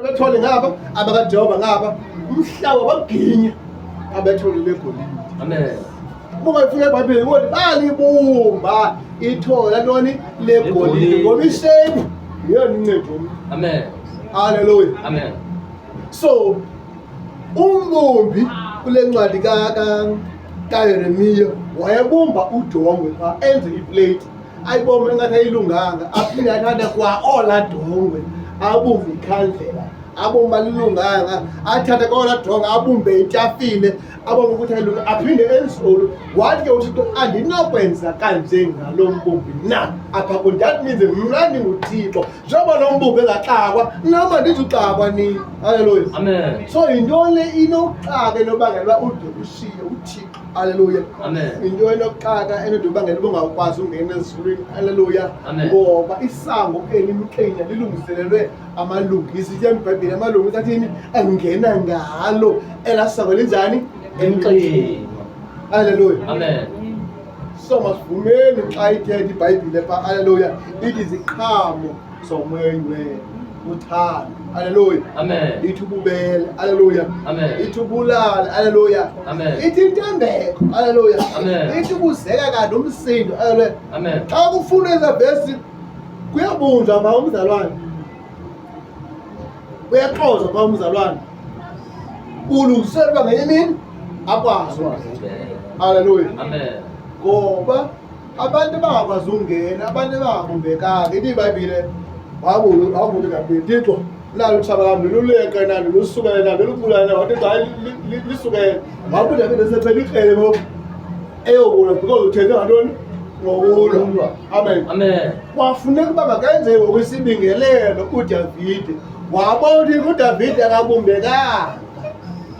Abethole ngapha, abakaJehova ngapha, umhlaba baginya abethole legolide. Amen. Uma ungayifuna eBhayibhelini kodwa balibumba ithole lantoni legolide ngoba ishape iyona inceda umuntu. Amen. Hallelujah. Amen. So umbumbi kule ncwadi ka ka kaYeremiya wayebumba udongwe pha enze iplate ayibombe engathi ayilunganga aphinde athanda kwa ola dongwe abumbe ikhandlela abomba lilunganga athathe kola dongwe abumbe itafile abombe ukuthi ayilunga aphinde enzulu wathi ke uthixo andinokwenza kanje ngalo mbumbi na apha kum that means mna ndinguthixo njengoba lo mbumbi engaxakwa nam andizuxakwa ni halleluya Amen. So yintoni le inokuxaka enobangela uba ude ushiye uthixo? Aleluya. Amen. Into enokuxaka enodubangela uba ungakwazi ungena ezulwini. Aleluya. Amen. Ngoba isango elimxinwa lilungiselelwe amalungisa. Ithi iBhayibhile amalungisa athini? Angena ngalo elaa sango linjani? Emxinwa. Aleluya. Amen. So masivumeni xa ithetha iBhayibhile pha, aleluya, ithi iziqhamo zomoya oyingcwele uthando, aleluya. Amen. Ithi ububele, aleluya. Amen. Ithi ubulale, aleluya. Amen. Ithi intembeko, aleluya. Amen. Ithi ubuzeka kanti umsindo, aleluya. Amen. Xa kufuna eza vesi kuyabunjwa pha umzalwane. Uyaxozwa pha umzalwane. Ulungiselwa ngenye imini akwazi. Haleluya. Amen. Ngoba abantu bangakwazi ukungena, abantu abangabumbekanga. Ithi iBhayibhile wabuke kabili Thixo nalo utshaba lam ndiluleqe na ndilusukele na ndilubulale na wathi hayi lisukele wabuda bile sephela ikrele ngoku eyokulwa because uthethe ngantoni ngokulwa. Amen. Amen. Kwafuneka uba makenze ngoku isibingelelo uDavide. Wabona ukuthi uDavide akabumbekanga.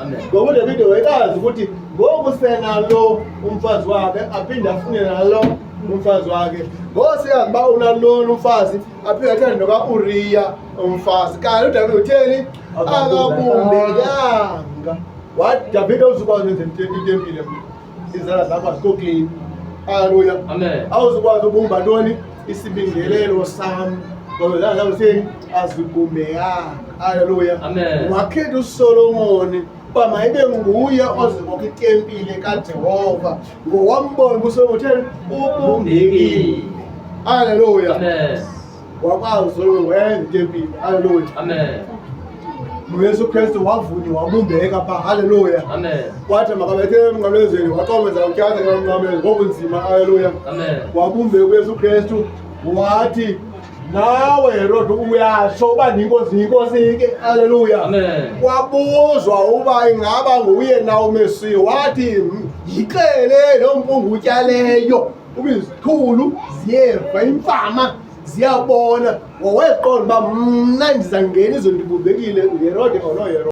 Amen. Ngoba uDavide wayekazi ukuthi ngoku senalo umfazi wakhe aphinde afune nalo umfazi wakhe. Ngoku seyazi uba unalona umfazi aphinde athande noka-Uriya umfazi. Kanti uDavide utheni? Akabumbekanga. Wathi Davide awuzukwazi ukwenza itempile izandla zakho azikho clean. Haleluya. Amen. Awuzukwazi ubumba ntoni? Isibingelelo sam. Ngoba izandla zakho zitheni? Azibumbekanga. Haleluya. Amen. Wakhetha uSolomoni uba mayibe nguye ozokwakha itempile kaJehova. Ngowambona uSolomoni utheni? Ubumbekile. Haleluya. Amen. Wakwazi uSolomoni wenza itempile. Haleluya. Amen. NoYesu Kristu wavunywa wabumbeka pha. Haleluya. Amen. Wathi makabethe emnqamlezweni waqomeza utyatha emnqamlezweni ngobunzima. Haleluya. Amen. Wabumbeka uYesu Kristu wathi nawe Herode uyasho uba ndiyinkosi yinkosi ke. Haleluya. Amen. Kwabuzwa uba ingaba nguye na uMesiya wathi yixele loo mpungutya leyo uba izithulu ziyeva imfama ziyabona wayeqonda uba mna ndizangena izo ndibumbekile uHerode or no Herode.